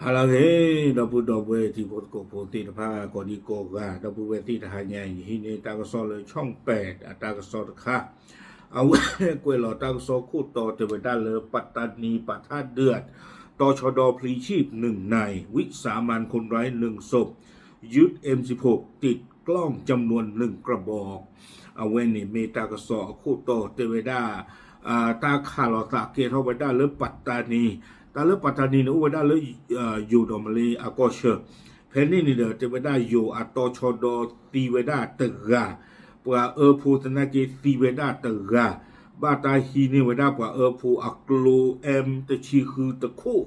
ဟါလၢအဂ့ၤ ဒီပုၢ်ဒီဝဲၢ်တံၤဖိသကိးဖိသ့ၣ်တဖၣ် ကိးဒံကိးဂၤ ဒီပုၢ်ဝဲၢ်သ့ၣ်တဟါညါအံၤ ဟံးန့ၢ်တၢ်ကစီၣ်လၢ ช่องแปด အတၢ်ကစီၣ်တခါ အဝဲကွဲးလီၤတၢ်ကစီၣ်ခိၣ်တီတဲဝဲဒၣ်လၢ ปัตตานีป่าท่าเดือด ตชด. พลีชีพหนึ่งนาย วิสามันคนร้ายหนึ่งศพ ยึด เอ็มสิบหก ติดกล้องจำนวนหนึ่งกระบอก အဝဲန့ၣ်မ့ၢ်တၢ်ကစီၣ်အခိၣ်တီတဲဝဲဒၣ် တၢ်ခးလီၤသးကဲထီၣ်ဝဲဒၣ်လၢ ปัตตานี တၢ်လၢ ปัตตานี န့ၣ် အိၣ်ဝဲဒၣ်လၢ ယိၤဒီးမလ့အကီၢ်ဆၢ ဖဲန့ၣ်န့ၣ်ဒီး တဲဝဲဒၣ်ယိၤအတၢ်ဆီဒီသံဝဲဒၣ်တဂၤ, ပှၤအၢဖိသနာ်က့သံဝဲဒၣ်တဂၤ, ဘၣ်တၢ်ဟံးန့ၢ်ဝဲဒၣ်ပှၤအၢဖိအကျိ M တဆံဃုတခိၣ်,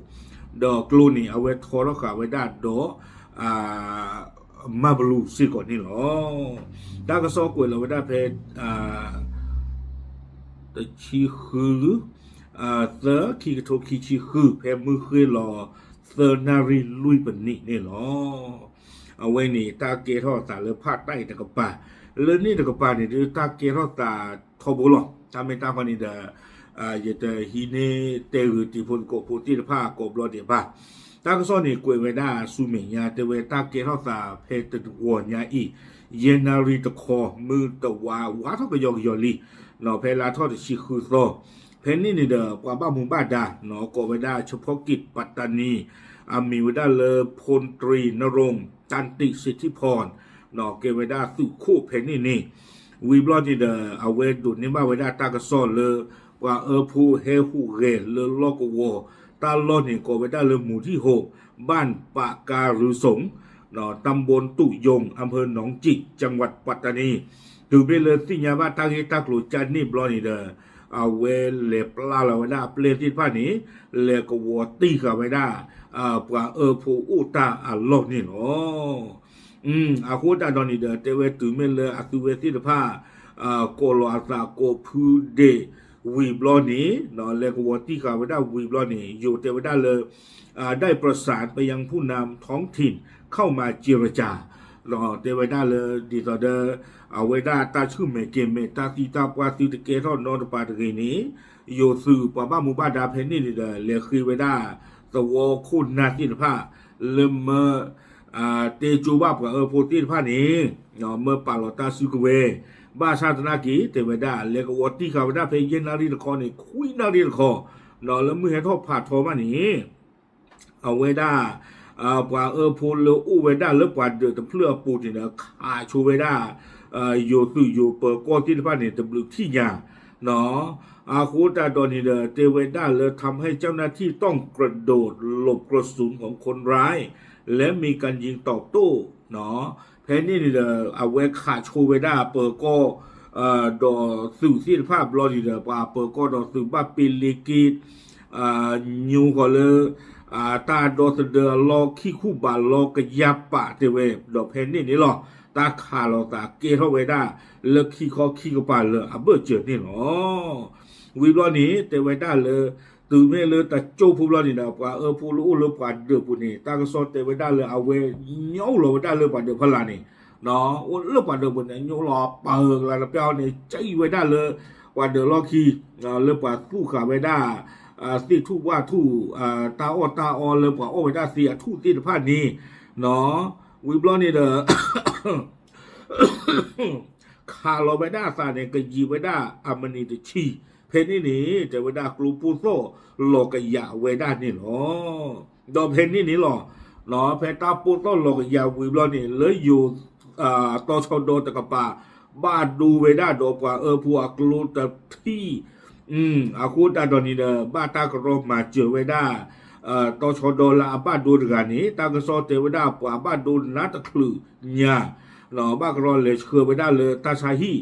ဒီးကျိန့ၣ် အဝဲထီထီၣ်ဃာ်ဝဲဒၣ်ဒီး မၤဘလူးစ့ၢ်ကီးန့ၣ်လီၤ. တၢ်ကစီၣ်ကွဲးလီၤဝဲဒၣ်ဖဲ တဆံဃု သၢ ခံကထိခံဆံဃု ဖဲမုၢ်ဃ့ၢ်လီၤ သၢနၣ်ရံၣ်လွံၢ်ပနံးန့ၣ်လီၤ. အဝဲန့ၣ် တၢ်ကဲထီၣ်သးလၢဖးတၢ်အံၤတကပၤ, လၢန့ၣ်တကပၤန့ၣ်ဒီး တၢ်ကဲထီၣ်သးထီဘိလီၤ. တၢ်မ့ၢ်တၢ်ဃီန့ၣ်ဒီး ယတဟံးန့ၢ်တဲဂုာ်တံၤဖိသကိးဖိသ့ၣ်တဖၣ်ကိးဘျီဒံးဘၣ်. တၢ်ကစီၣ်န့ၣ်ကွဲးဝဲဒၣ်ဆူမဲာ်ညါ တဲဝဲတၢ်ကဲထီၣ်သးဖဲတဝီၤညါအံၤ ယဲၢ်နၣ်ရံၣ်တခီ မုၢ်တဝါဝါထီၣ်ကယီကယီလံ, ဖဲလါထီၣ်တဆံဃုသီ, ဖဲန့ၣ်န့ၣ်ဒီး ပှၤဘၣ်မူဘၣ်ဒါ ကိးဝဲဒၣ် เฉพาะกิจปัตตานี အမံၤဝဲဒၣ်လၢ พลตรีณรงค์ ตันติสิทธิพร ကဲဝဲဒၣ်သုးခိၣ်ဖဲန့ၣ်န့ၣ်, ဝံၤဘျီန့ၣ်ဒီး အဝဲဒိးန့ၢ်ဘၣ်ဝဲဒၣ်တၢ်ကစီၣ်လၢ ပှၤအၢဖိဟဲဟူးဂဲၤလၢလီၢ်ကဝီၤ တၢ်လီၢ်န့ၣ်ကိးဝဲဒၣ်လၢ หมู่ที่หก บ้านปะการึสง ตำบลตุยง อำเภอหนองจิก จังหวัดปัตตานี တုၤမ့ၢ်လၢသ့ၣ်ညါဘၣ်တၢ်ဂ့ၢ်တၢ်ကျိၤကန့ၣ်ဘျီန့ၣ်ဒီး အဝဲလဲၤပျၢ်လီၤဝဲဒၣ်အပျဲၢ်သ့ၣ်တဖၣ်န့ၣ် လဲၤကဝီၤတံၢ်ဃာ်ဝဲဒၣ် ပှၤအၢဖိအိၣ်တၢ်အလီၢ်န့ၣ်လီၤ. အဃိသတးဒီးန့ၣ်ဒီး တဲဝဲတုၤမ့ၢ်လၢအသုဝဲသ့ၣ်တဖၣ် ကိးလီၤအသးကိးဖုဒဲးဝံၤဘျီန့ၣ် လဲၤကဝီၤတံၢ်ဃာ်ဝဲဒၣ်ဝံၤဘျီန့ၣ် ယိၤတဲဝဲဒၣ်လၢ ได้ประสานไปยังผู้นำท้องถิ่นเข้ามาเจรจา တဲဝဲဒၣ်လၢ ဒ်သိးဒီး အဝဲဒၣ်တၢ်ဆူၣ်မဲာ်ကဲၤမဲာ် တၢ်သံတၢ်ပှၢ်သုတကဲထီၣ်နီတပၤတဂ့ၤန့ၣ် ယိၤသုးပှၤဘၣ်မူဘၣ်ဒါဖဲန့ၣ်န့ၣ်ဒီး လဲၤဃ့ဝဲဒၣ် သဝီခိၣ်နၢ်သ့ၣ်တဖၣ် လၢမၢ တဲကၠိဘၣ်ပှၤအၢဖိသ့ၣ်တဖၣ်န့ၣ် မၢပာ်လီၤတၢ်စုကဝဲၤ ဘၣ်ဆၣ်သနာ်က့ တဲဝဲဒၣ် လဲၤကဝီၤတံၢ်ဃာ်ဝဲဒၣ်ဖဲယဲၢ်နၣ်ရံၣ်တခီန့ၣ် ခွံနၣ်ရံၣ်တခီ လၢမုၢ်ဟဲထီၣ်ဖးထီမးန့ၣ် အဝဲဒၣ် ပှၤအၢဖိလၢအိၣ်ဝဲဒၣ်လၢပှၤဒၢးတဖျၢၣ်အပူၤန့ၣ်ဒီး ခးဆိဝဲဒၣ် ယိၤသုးယိၤပၢၤကီၢ်သ့ၣ်တဖၣ်န့ၣ် တဘျုးထံၣ်ညါ အဃိသတးဒီးန့ၣ်ဒီး တဲဝဲဒၣ်လၢ ทำให้เจ้าหน้าที่ต้องกระโดดหลบกระสุนของคนร้าย และมีการยิงตอบโต้ ဖဲန့ၣ်န့ၣ်ဒီး အဝဲခးဆိဝဲဒၣ်ပၢၤကီၢ် ဒီးသုးသ့ၣ်တဖၣ်ဘျီန့ၣ်ဒီး ပှၤပၢၤကီၢ်ဒီးသုးဘၣ်ပ့ၤလ့က့ ညိဃီၤလၢ တၢ်ဒီသဒၢအလီၢ် ခံခူၣ်ဘးလီၢ်ကယၢ်ပာ်တဲဝဲ ဒီးဖဲန့ၣ်န့ၣ်လီၤ တၢ်ခးလီၤသးကဲထီၣ်ဝဲဒၣ် လၢခံခီခံကပၤလၢအဘၢၣ်စၢၤန့ၣ်လီၤ. ဝံၤဘျီန့ၣ် တဲဝဲဒၣ်လၢ တုၤမ့ၢ်လၢတကၠိဖိဘျီန့ၣ်ဒီး ပှၤအၢဖိလၢအိၣ်လၢပှၤဒၢးပူၤန့ၣ် တၢ်ကစီၣ်တဲဝဲဒၣ်လၢအဝဲညိလီၤဝဲဒၣ်လၢပှၤဒၢးဖီလာ်န့ၣ် အိၣ်လၢပှၤဒၢးပူၤန့ၣ် ညိလီၤပာ်အၢကလါတပျၢ်အီၤန့ၣ် ကံဝဲဒၣ်လၢ ပှၤဒၢးလီၢ်ခံ လၢပှၤသူၣ်ဃာ်ဝဲဒၣ် သ့ၣ်ထူၣ်ဝၣ်ထူၣ် တၢ်အီၣ်တၢ်အီလၢပှၤအီၣ်ဝဲဒၣ်သ့အထူၣ်သ့ၣ်တဖၣ်န့ၣ် ဝံၤဘျီန့ၣ်ဒီး ခးလီၤဝဲဒၣ်အသးန့ၣ် ကယံာ်ဝဲဒၣ်အမံးနံးတဆံ, ဖဲန့ၣ်န့ၣ် တဲဝဲဒၣ်ကျိပိၢ်သီၣ်လီၤကယာ်ဝဲဒၣ်န့ၣ်လီၤ. ဒီးဖဲန့ၣ်န့ၣ်လီၤ, ဖဲတၢ်ပိၢ်သီၣ်လီၤကယာ်ဝံၤဘျီန့ၣ် လၢယိၤ တီၤဆီဒီတကပၤ ဘၣ်ဒိဝဲဒၣ်ဒီးပှၤအၢဖိအကျိတထံၣ် အဃိသတးဒီးန့ၣ်ဒီး ဘၣ်တၢ်ကရီမၤစၢၤဝဲဒၣ် တီၤဆီဒီလၢအဘၣ်ဒိတဂၤန့ၣ် တၢ်ကစီၣ်တဲဝဲဒၣ်ပှၤဘၣ်ဒိနါတချုးညါ ဘၣ်ကရီလဲၤဆှၢဝဲဒၣ်လၢတၢ်ဆါဟံၣ် ဒီး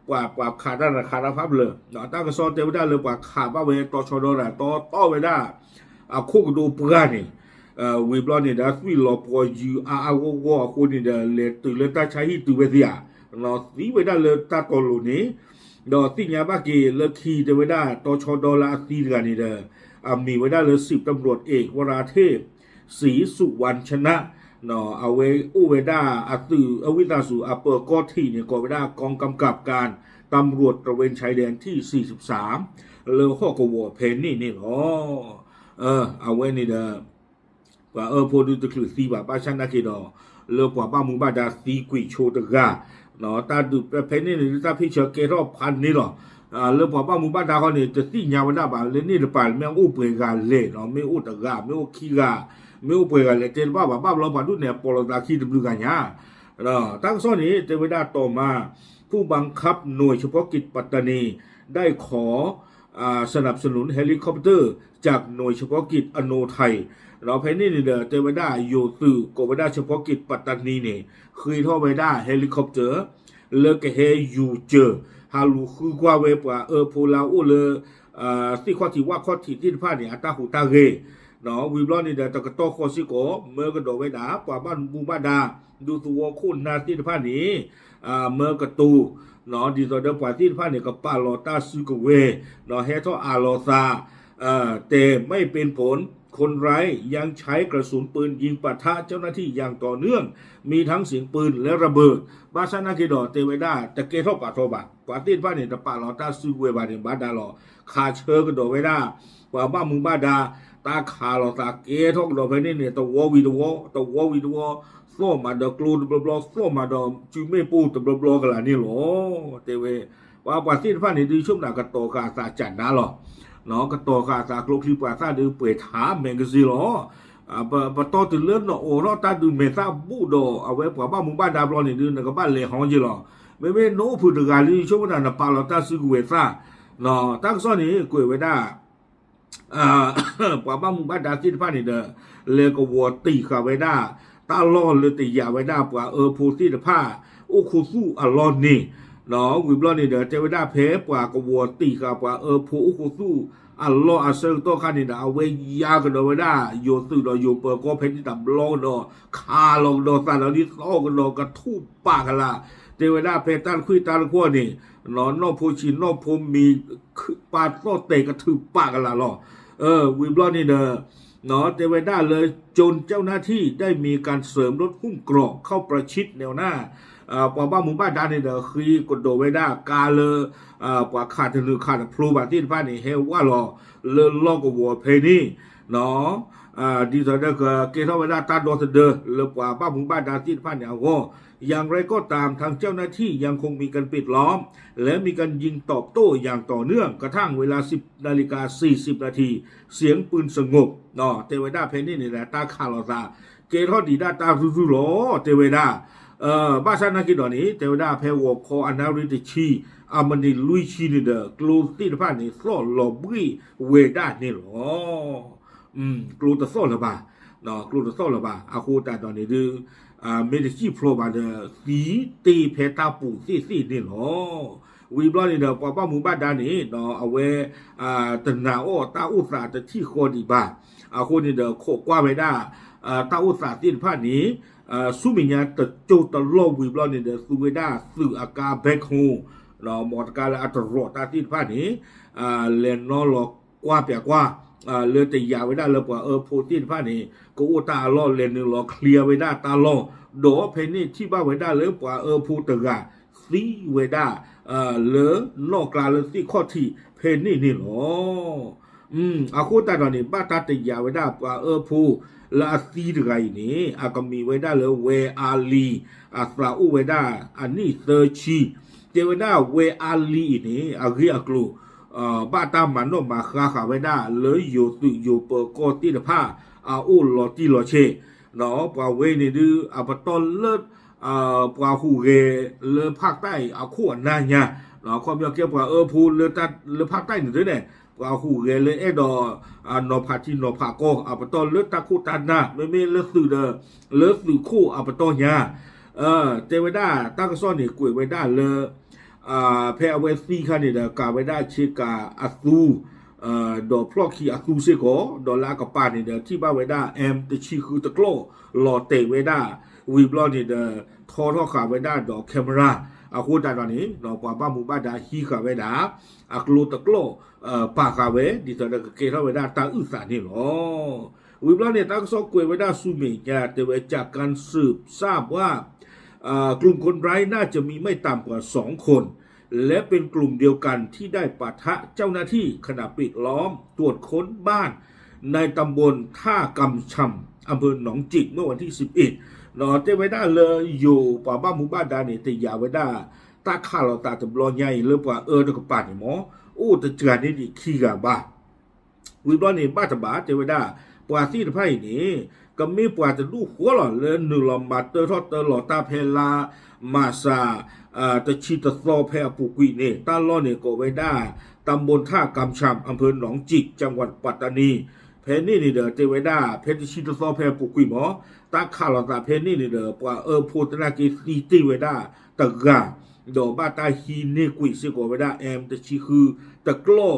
ပှၤပှၤခးတၢ်တခးတၢ်ဖးဘျၢၣ် တၢ်ကစီၣ်တဲဝဲဒၣ်လၢပှၤခးဘၣ်ဝဲတီၤဆီဒီတၢ်တီတီဝဲဒၣ် အခိၣ်ကဒိပှၢ်န့ၣ် ဝံၤဘျီန့ၣ်ဒီးသွံၣ်လီၤပှီၤယုာ်အါအါဂီၢ်ဂီၢ်အဃိန့ၣ်ဒီး လဲၤတုၤလၢတၢ်ဆါဟံၣ်တုၤဝဲသ့ဧါ, သံဝဲဒၣ်လၢတၢ်တီၤလိၤန့ၣ် ဒီးသ့ၣ်ညါဘၣ်က့ၤလၢခံတဲဝဲဒၣ် တီၤဆီဒီလၢအသံတဂၤန့ၣ်ဒီး အမံၤဝဲဒၣ်လၢ สิบตำรวจเอก วราเทพ ศรีสุวรรณชนะ အဝဲအိၣ်ဝဲဒၣ်အသုးအဝံသးစူၤအပၢၤကီၢ်ထံးန့ၣ် ကိးဝဲဒၣ် กองกำกับการตำรวจตระเวนชายแดนที่สี่สิบสาม လၢဟီၣ်ကဝီၤဖဲန့ၣ်န့ၣ်လီၤ. အဝဲန့ၣ်ဒီး ပှၤအၢဖိဒုတချုးသံဘၣ် ဘၣ်ဆၣ်နာ်က့ဒီး လၢပှၤဘၣ်မူဘၣ်ဒါသံကွံာ်ဆိတဂၤ, တၢ်ဒုးဖဲန့ၣ်န့ၣ် တၢ်ဖ့ၣ်ဆၢကဲထီၣ်ဖးန့ၣ်လီၤ. လၢပှၤဘၣ်မူဘၣ်ဒါဃီန့ၣ် တသ့ၣ်ညါဝဲဒၣ်ဘၣ် လၢန့ၣ်တပၤ မ့ၢ်အိၣ်ပှဲၤဂၤလဲၣ်, မ့ၢ်အိၣ်တဂၤ မ့ၢ်အိၣ်ခံဂၤ, မ့ၢ်အိၣ်ပှဲၤဂၤလဲၣ် တဲတဘၣ်ဘၣ် ဘၣ်ဘျီပှၤဒူၣ်န့ၣ် အပိာ်လိာ်သးခံတဘျုးဂၤညါ တၢ်ကစီၣ်န့ၣ် တဲဝဲဒၣ် ต่อมา ผู้บังคับหน่วยเฉพาะกิจปัตตานี ได้ขอ สนับสนุนเฮลิคอปเตอร์ จากหน่วยเฉพาะกิจอโนไทย ဒီးဖဲန့ၣ်န့ၣ်ဒီး တဲဝဲဒၣ်ယိၤသုးကိးဝဲဒၣ် เฉพาะกิจปัตตานี န့ၣ် ဃ့ထီၣ်ဝဲဒၣ် helicopter လၢကဟဲယူၤစၢၤ ဟးလူၤဃုကွၢ်ဝဲပှၤအၢဖိလၢအအိၣ်လၢ သ့ၣ်ခီၣ်ထံးဝၣ်ခီၣ်ထံးသ့ၣ်တဖၣ်န့ၣ် အတၢ်ဟူးတၢ်ဂဲၤ ဝံၤဘျီန့ၣ်ဒီး တကတီၢ်ဃီစ့ၢ်ကီး မၢကဒီးဝဲဒၣ် ပှၤဘၣ်မူဘၣ်ဒါ ဒူသဝီခိၣ်နၢ်သ့ၣ်တဖၣ်န့ၣ် မၢကတိၤ ဒ်သိးဒီးပှၤသ့ၣ်တဖၣ်န့ၣ် ကပာ်လီၤတၢ်စုကဝဲၤ ဒီးဟဲထီၣ်အးလီၤသး แต่ไม่เป็นผล คนร้ายยังใช้กระสุนปืนยิงปะทะเจ้าหน้าที่อย่างต่อเนื่อง มีทั้งเสียงปืนและระเบิด ဘၣ်ဆၣ်နာ်က့ဒီး တဲဝဲဒၣ် တကဲထီၣ်ပာ်ထီၣ်ဘၣ် ပှၤသ့ၣ်တဖၣ်န့ၣ် တပာ်လီၤတၢ်စုကဝဲၤဘၣ်န့ၣ် ဘၣ်ဒါလီၤ ခးဆၢကဒီးဝဲဒၣ် ပှၤဘၣ်မူဘၣ်ဒါ တၢ်ခးလိာ်သးကဲထီၣ်ကဒီးဖဲန့ၣ်န့ၣ် တဝီဝံၤတဝီ တဝီဝံၤတဝီ သီၣ်မးဒီးကျိတဘျီဘျီ သီၣ်မးဒီးစုမ့ၣ်ပိၢ်တဘျီဘျီကလာ်န့ၣ်လီၤ တဲဝဲ ပှၤ ပှၤသ့ၣ်တဖၣ်န့ၣ်ဒုး ဆိကမိၣ်ကတီၤဃာ်အသးကၢ်နါလီၤ ကတီၤဃာ်အသးကျိချံပှၤသၣ်ဒုးပှဲၤထးမဲာ်ကစ့လီၤ ပတီၢ်တုၤလၢနအိးထီၣ်တၢ်ဒုးမဲာ်သၣ်ဘူးဒီး အဝဲပှၤဘၣ်မူဘၣ်ဒါဘျီန့ၣ်ဒုး နကဘၣ်လဲၤဟီက့ၤလီၤ မ့မ့ၢ်နအိၣ်ဖုးတဂၤလံ ဆိကမိၣ်တၢ်နပာ်လီၤတၢ်စုကဝဲၤသၣ် တၢ်ကစီၣ်န့ၣ် ကွဲးဝဲဒၣ် ပှၤဘၣ်မူဘၣ်ဒါသ့ၣ်တဖၣ်န့ၣ်ဒီး လဲၤကဝီၤတံာ်ဃာ်ဝဲဒၣ် တၢ်လီၢ်လၢတယာ်ဝဲဒၣ်ပှၤအၢဖိသ့ၣ်တဖၣ် အိၣ်ခူသူၣ်အလီၢ်န့ၣ် ဝံၤဘျီန့ၣ်ဒီး တဲဝဲဒၣ်ဖဲပှၤကဝီၤတံာ်ဃာ်ပှၤအၢဖိအိၣ်ခူသူၣ်အလီၢ်အဆၢကတီၢ်ခါန့ၣ်ဒီး အဝဲယါကဒီးဝဲဒၣ် ယိၤသုးဒီးယိၤပၢၤကီၢ်ဖဲန့ၣ်တဘျီကဒီး ခးလီၤကဒီးသးဒီးဒ်သိးကဒီးကထူၣ်ပာ်ကလာ် တဲဝဲဒၣ်ဖဲတၢ်တခွံၣ်တၢ်တခွီၣ်န့ၣ် နီၢ်ဖိဆံးနီၢ်ဖိမံၤ ပာ်သီၣ်တဲာ်ကထုးပာ်ကလာ်လီၤ ဝံၤဘျီန့ၣ်ဒီး တဲဝဲဒၣ်လၢ จนเจ้าหน้าที่ได้มีการเสริมรถหุ้มเกราะเข้าประชิดแนวหน้า ပှၤဘၣ်မူဘၣ်ဒါန့ၣ်ဒီး ဃ့ကဒီးဝဲဒၣ်ကါလၢ ပှၤခးတနုာ်ခးတဖျိဘၣ်သ့ၣ်တဖၣ်န့ၣ် ဟဲဝၢ်လီၤလၢလီၢ်ကဝီၤဖဲန့ၣ် ဒ်သိးဒီးကကဲထီၣ်ဝဲဒၣ်တၢ်ဒီသဒၢလၢပှၤဘၣ်မူဘၣ်ဒါသ့ၣ်တဖၣ်န့ၣ်အဂီၢ် อย่างไรก็ตาม ทางเจ้าหน้าที่ยังคงมีการปิดล้อม และมีการยิงตอบโต้อย่างต่อเนื่อง กระทั่งเวลา สิบนาฬิกาสี่สิบนาที เสียงปืนสงบ တဲဝဲဒၣ်ဖဲန့ၣ်န့ၣ်ဒီး တၢ်ခးလိာ်သး ကဲထီၣ်ဒံးဒၣ်တၢ်ရုၢ်ရုၢ်လီၤ တဲဝဲဒၣ် ဘၣ်ဆၣ်နာ်က့ဒီးန့ၣ် တဲဝဲဒၣ်ဖဲဂီၤခီအနၣ်ရံၣ်တဆံ အမံးနံးလွံၢ်ဆံန့ၣ်ဒီး ကျိသ့ၣ်တဖၣ်န့ၣ် သီၣ်လီၤဘှံးဝဲဒၣ်န့ၣ်လီၤ ကျိတသီၣ်လၢၤဘၣ်, ကျိတသီၣ်လၢၤဘၣ်. အဃိသတးဒီးန့ၣ်ဒုး မ့ၢ်တစံၣ်ဖျိးဘၣ်ဒီး သံတ့ၢ်ဖဲတၢ်ပူၤသ့ၣ်သ့ၣ်န့ၣ်လီၤ. ဝံၤဘျီန့ၣ်ဒီး ပှၤဘၣ်မူဘၣ်ဒါန့ၣ် အဝဲ တနာ်အီၣ်တၢ်အိၣ်သးတထံၣ်ဃီဒံးဘၣ်. အဃိန့ၣ်ဒီး ခိးကွၢ်ဝဲဒၣ် တၢ်အိၣ်သးသ့ၣ်တဖၣ်န့ၣ် ဆူမဲာ်ညါတကၠိတလီၢ်ဝံၤဘျီန့ၣ်ဒီး သူဝဲဒၣ်သုးအကါ backhoe မီတကါလၢအတရီးတၢ်သ့ၣ်တဖၣ်န့ၣ် လဲၤနီၣ်လီၤကွၢ်ပၠးကွၢ် လၢတယာ်ဝဲဒၣ်လၢပှၤအၢဖိသ့ၣ်တဖၣ်န့ၣ် ကအိၣ်တၢ်အလီၢ် လဲၤနုာ်လီၤ clear ဝဲဒၣ်တၢ်လီၢ်, ဒီးဖဲန့ၣ်ထံၣ်ဘၣ်ဝဲဒၣ်လၢပှၤအၢဖိတဂၤ သံဝဲဒၣ် လၢနီၣ်ကျါလၢသ့ၣ်ခီၣ်ထံးဖဲန့ၣ်န့ၣ်လီၤ. အဃိသတးဒီးန့ၣ် ဘၣ်တၢ်တယာ်ဝဲဒၣ်ပှၤအၢဖိလၢအသံတဂၤအံၤန့ၣ် အကမ့ၢ်ဝဲဒၣ်လၢဝဲအါလံၤ အသးအိၣ်ဝဲဒၣ်အနံၣ်သၢဆံ, တဲဝဲဒၣ်ဝဲအါလံၤအံၤန့ၣ် အဂ့ၢ်အကျိၤ ဘၣ်တၢ်မၤနီၣ်မၤဃါဃာ်ဝဲဒၣ်လၢယိၤသုးယိၤပၢၤကီၢ်သ့ၣ်တဖၣ် အအိၣ်လီၤတံၢ်လီၤဆဲး, ပှၤဝဲန့ၣ်ဒုး အပတီၢ်လၢ ပှၤဟူးဂဲၤလၢဖၣ်တၢ်အံၤအခိၣ်အနၢ်ညါ, ခီပညီကဲပှၤအၢဖိလၢဖၣ်တၢ်အံၤန့ၣ်ဒုးန့ၣ် ပှၤဟူးဂဲၤလၢအဲၣ်ဒိး နီၤဖးထံနီၤဖးကီၢ် အပတီၢ်လၢတၢ်ခိၣ်တၢ်နၢ် မ့မ့ၢ်လၢသုးဒီး လၢသုးခိၣ်အပတီၢ်ညါ, တဲဝဲဒၣ်တၢ်ကစီၣ်န့ၣ် ကွဲးဝဲဒၣ်လၢ ဖဲအဝဲသံခါန့ၣ်ဒီး ကၤဝဲဒၣ်ဆ့ကၤအသူ ဒီးဖျီၣ်ခံအသူစ့ၢ်ကီး ဒီးလၢအကပၤန့ၣ်ဒီး ထံၣ်ဘၣ်ဝဲဒၣ် M တဆံဃုတကျီၢ် လီၤတဲာ်ဝဲဒၣ် ဝံၤဘျီန့ၣ်ဒီး ထီထီၣ်ဃာ်ဝဲဒၣ်ဒီး camera အဃိသတးဒီးန့ၣ် ပှၤဘၣ်မူဘၣ်ဒါဟံးဃာ်ဝဲဒၣ် အကျိတကျီၢ် ပာ်ဃာ်ဝဲ ဒ်သိးဒီးကကဲထီၣ်ဝဲဒၣ်တၢ်အုၣ်သးန့ၣ်လီၤ. ဝံၤဘျီန့ၣ် တၢ်ကစီၣ်ကွဲးဝဲဒၣ်ဆူမဲာ်ညါ တဲဝဲ จากการสืบทราบว่า กลุ่มคนร้ายน่าจะมีไม่ต่ำกว่าสองคน และเป็นกลุ่มเดียวกันที่ได้ปะทะเจ้าหน้าที่ขณะปิดล้อมตรวจค้นบ้าน ในตำบลท่ากำชำ อำเภอหนองจิก เมื่อวันที่สิบเอ็ด တဲဝဲဒၣ်လၢယိၤပှၤဘၣ်မူဘၣ်ဒါန့ၣ် တယာ်ဝဲဒၣ် တၢ်ခးလိာ်သးတဘျီညါအံၤလၢပှၤအၢတကပၤန့ၣ်မ့ၢ် အိၣ်တစှၤန့ၢ်ဒံးခံဂၤဘၣ် ဝံၤဘျီန့ၣ် ဘၣ်တဘၣ်တဲဝဲဒၣ် ပှၤသ့ၣ်တဖၣ်အံၤန့ၣ် ကမ့ၢ်ပှၤတဒူၣ်ဃီလီၤ လၢနုာ်လီၤမၤတၢထီၣ်တၢလီၤတၢ်ဖဲလါမၢ်ၡး တဆံတသီဖဲအပူၤကွံာ်န့ၣ် တၢ်လီၢ်န့ၣ်ကိးဝဲဒၣ် ตำบลท่ากำชำ อำเภอหนองจิก จังหวัดปัตตานี ဖဲန့ၣ်န့ၣ်ဒီး တဲဝဲဒၣ် ဖဲတဆံတသီဖဲအပူၤကွံာ်မ့ၢ် တၢ်ခးလိာ်သးဖဲန့ၣ်န့ၣ်ဒီး ပှၤအၢဖိသနာ်က့သံတ့ၢ်ဝဲဒၣ်တဂၤ ဒီးဘၣ်တၢ်ဟံးန့ၢ်ကွံာ်စ့ၢ်ကီးဝဲဒၣ် M တဆံဃု တကျီၢ်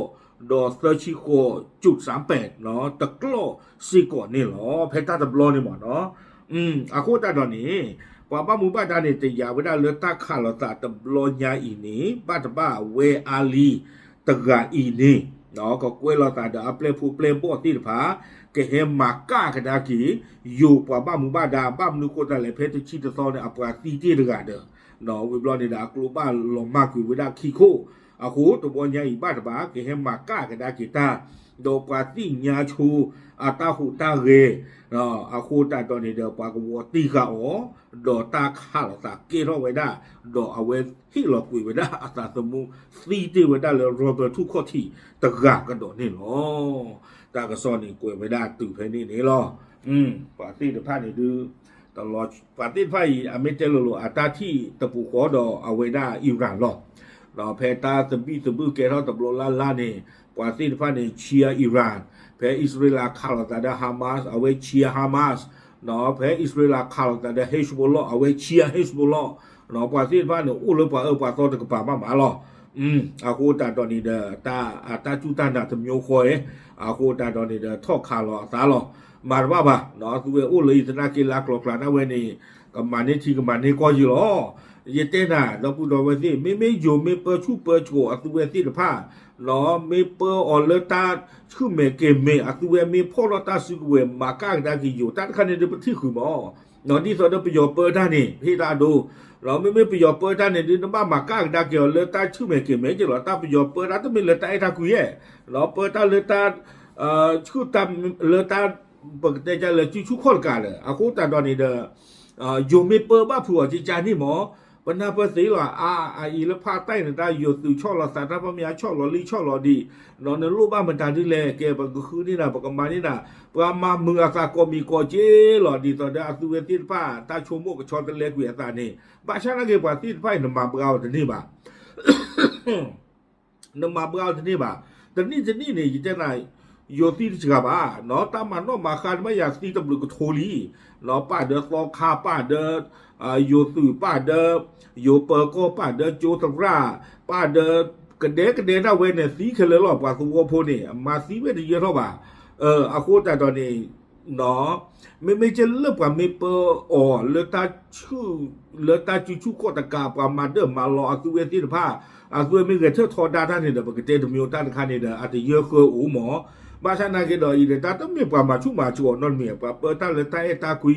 ဒီးသၢဆံဃိး จุดสามแปด တကျီၢ်စ့ၢ်ကီးန့ၣ်လီၤ. ဖဲတၢ်တဘျီန့ၣ်မ့ၢ်နီၤ အဃိသတးဒီးန့ၣ် ပှၤဘၣ်မူဘၣ်ဒါန့ၣ် တယာ်ဝဲဒၣ်လၢတၢ်ခးလိာ်သးတဘျီညါအံၤန့ၣ် ဘၣ်တဘၣ်ဝဲအါလံတဂၤအံၤန့ၣ် ကကွဲးလိာ်သးဒီးအပျဲၢ်ဖိပျဲၢ်ဘီၣ်သ့ၣ်တဖၣ် ကဟဲမၤကၣ်ကဒါက့ၤ ယိၤပှၤဘၣ်မူဘၣ်ဒါ ဘၣ်မနုၤဃိသတးလဲၣ် ဖဲတဆံတသီန့ၣ် အပှၤသံတ့ၢ်တဂၤဒီး ဝံၤဘျီန့ၣ်ဒီး အကျိဘၣ်လီၤမၢ်ကွံာ်ဝဲဒၣ်ခံခိၣ် အဃိတဘျီညါအံၤဘၣ်တဘၣ် ကဟဲမၤကၣ်ကဒါက့ၤတၢ် ဒီးပှၤသ့ၣ်ညါဆိအတၢ်ဟူးတၢ်ဂဲၤ အဃိသတးဒီးန့ၣ်ဒီး ပှၤကဝီၤတံၢ်ဃာ်အီၤ ဒီးတၢ်ခးလိာ်သးကဲထီၣ်ဝဲဒၣ် ဒီးအဝဲဟ့ၣ်လီၤကွံာ်ဝဲဒၣ်အသးသမူ သံတ့ၢ်ဝဲဒၣ်လၢ Robert ထူၣ်ခီၣ်ထံးတဂၤကဒီးန့ၣ်လီၤ. တၢ်ကစီၣ်န့ၣ်ကွဲးဝဲဒၣ်တုၤဖဲန့ၣ်န့ၣ်လီၤ. ပှၤသ့ၣ်တဖၣ်န့ၣ်ဒုး ပှၤသ့ၣ်တဖၣ်အံၤ အမ့ၢ်တဲလိၤလိၤ အတၢ်ထံၣ်တပူၤဃီဒီးအဝဲဒၣ် Iran လီၤ. ဒီးဖဲတၢ်သဘံၣ်သဘုၣ်ကဲထီၣ်တဘျီလၢ်လၢ်န့ၣ် ပှၤသ့ၣ်တဖၣ်န့ၣ် cheer Iran, ဖဲအံၣ်စရ့လးခးလိာ်သးဒီး Hamas အဝဲ cheer Hamas, ဖဲအံၣ်စရ့လးခးလိာ်သးဒီး Hezbollah အဝဲ cheer Hezbollah, ပှၤသ့ၣ်တဖၣ်န့ၣ် အိၣ်လၢပှၤအၢပှၤသီတကပၤမးမးလီၤ. အဃိသတးဒီးန့ၣ်ဒီး တၢ် တၢ်စူၢ်တၢ်နာ်တမျိုးဃီဧါ, အဃိသတးဒီးန့ၣ်ဒီး ထီၣ်ခးလီၤအသးလီၤ. မၤတဘၣ်ဘၣ်, သုဝဲအိၣ်လၢအံၤသနာ်က့လၢကျိၤကျါဒၣ်ဝဲန့ၣ် ကမၤန့ၢ်ထံကမၤန့ၢ်ကီၢ်ယံလီၤ. ယတဲနၤ ဒီပုၢ်ဒီဝဲၢ်သ့ၣ် မ့မ့ၢ်ယိၤမ့ၢ်ပၢဆူၣ်ပၢစိးအသုဝဲသ့ၣ်တဖၣ် မ့ၢ်ပၢအီၤလၢတၢ်ဆူၣ်မဲာ်ကဲၤမဲာ် အသုဝဲမ့ၢ်ဖီၣ်ထီၣ်တၢ်စုကဝဲၤ မၤကၣ်ကဒါက့ၤယိၤ တၢ်တခါန့ၣ်ဒီးပထံၣ်ဃုာ်မး, ဒ်သိးဒီးပယီၤပၢတၢ်န့ၣ် ဟ့ၣ်တၢ်အဒိ, မ့မ့ၢ်ပယီၤပၢတၢ်န့ၣ်ဒုး နဘၣ်မၤကၣ်ကဒါက့ၤအီၤလၢတၢ်ဆူၣ်မဲာ်ကဲၤမဲာ်က့လီၤ. တၢ်ပယီၤပၢတၢ်တမ့ၢ်လၢတၢ်အဲၣ်တၢ်ကွံဧါ, ပၢတၢ်လၢတၢ် ဆူၣ်တၢ်လၢတၢ် ပကတဲကလဲၤစုဆူၣ်ခီၣ်တကးလၢၤ အဃိသတးဒီးန့ၣ်ဒီး ယိၤမ့ၢ်ပၢဘၣ်ဖုးအီၤကကါန့ၣ်မး, ပနၢ်ပၢၢ်သ့လီၤ အအအံၤလၢဖးတၢ်န့ၣ် တၢ်ယိၤသုးဆီၣ်လီၤသး တၢ်ပမ့ၢ်အဆီၣ်လီၤလံဆီၣ်လီၤဒံး, ဒီးနလိၣ်ဘၣ်မတၤဒ်လဲၣ် ကဲပကဃုန့ၢ်နၤ ပကမၤန့ၢ်နၤ, ပှၤမၤမုာ်အသးကိးမံၤကိးက့လီၤ ဒ်သိးဒီးအသုဝဲသ့ၣ်တဖၣ် တၢ်ဆိကမိၣ်ကဆီတလဲကွံာ်အသးန့ၣ်, ဘၣ်ဆၣ်နာ်က့ ပှၤသ့ၣ်တဖၣ်အံၤ နမၤဘှါအီၤတန့ၢ်ဘၣ် နမၤဘှါအီၤတန့ၢ်ဘၣ်. တနံၣ်တနံၣ်န့ၣ် ယတဲနၤ ယိၤသံတစှၤဘၣ်, တၢ်မၤနီၣ်မၤဃါတမ့ၢ်ယၤသံတဘျုးကထိလံ, ပာ်ဒီးသီခါ ပာ်ဒီး ယိၤသုး ပာ်ဒီး ယိၤပၢၤကီၢ် ပာ်ဒီးကၠိသရၣ် ပာ်ဒီး ကဒဲကဒဲဒၣ်ဝဲန့ၣ် သံခဲလၢာ်လီၤ ပှၤသဝီဖိန့ၣ် မၤသံဝဲတယၢထီၣ်ဘၣ်. အဃိသတးဒီးန့ၣ် မ့မ့ၢ်ကဲလၢပှၤမ့ၢ်ပၢအီၤ လၢတၢ်စုဆူၣ်ခီၣ်တကး ပှၤမၤဒၢၣ်မၤလီၤအသုဝဲသ့ၣ်တဖၣ်, အသုဝဲမ့ၢ်ဂဲၤထၢၣ်ထီဒါတၢ်န့ၣ်ဒီး ပကတဲတမံၤတၢ်တခါန့ၣ်ဒီး အတယၢဃၢအိၣ်မး, ဘၣ်ဆၣ်နာ်က့ဒီးအံၤဒီး တၢ်တမ့ၢ်ပှၤမၤဆူၣ်မၤစိးအီၤနီတမံၤ ပှၤပၢတၢ်လၢတၢ်အဲၣ်တၢ်ကွံ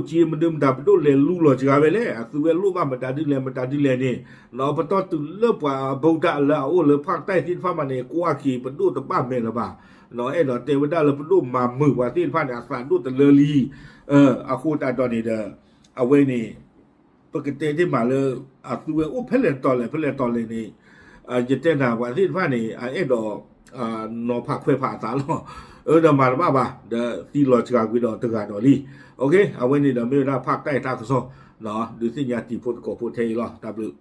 ကျိၣ်စ့မနုၤမတၤ ပဒိၣ်လဲၤလူလီၤစှၤဝဲလဲၣ် အသုဝဲလိၣ်ဘၣ်မတၤဒ်လဲၣ်မတၤဒ်လဲၣ်န့ၣ်, ပတီၢ်တုၤလၢပှၤဗုဒ္ဓလၢအအိၣ်လၢဖးတၢ်သ့ၣ်တဖၣ်မးန့ၣ် ကွၢ်က့ၤပဒိၣ်တဘၣ်မဲာ်လၢၤဘၣ်, အဲၣ်ဒိးတဲဝဲဒၣ်လၢပဒိၣ်မၤမုာ်ပှၤသ့ၣ်တဖၣ်န့ၣ် အသးဒိၣ်တလၢလံ, အဃိသတးဒီးန့ၣ်ဒီး အဝဲန့ၣ် ပကတဲသ့မးလၢ အသုဝဲအိၣ်ဖဲလဲၣ်တီၤလဲၣ် ဖဲလဲၣ်တီၤလဲၣ်န့ၣ်, ယတဲနၤပှၤသ့ၣ်တဖၣ်န့ၣ် အအဲၣ်ဒိး နီၤဖးခွဲးဖးအသးလီၤ. အၢ ဒီးမၤတဘၣ်ဘၣ် ဒီးသံလီၤစှၤကွံာ်ဒီးတဂၤဒီးလံ. အဝဲန့ၣ်ဒီးမ့ၢ်ဝဲဒၣ်ဖးတၢ်အံၤတၢ်ကစီၣ်, ဒုးသ့ၣ်ညါတံၤဖိသကိးဖိထဲအံၤလီၤ. တၢ်ဘျုး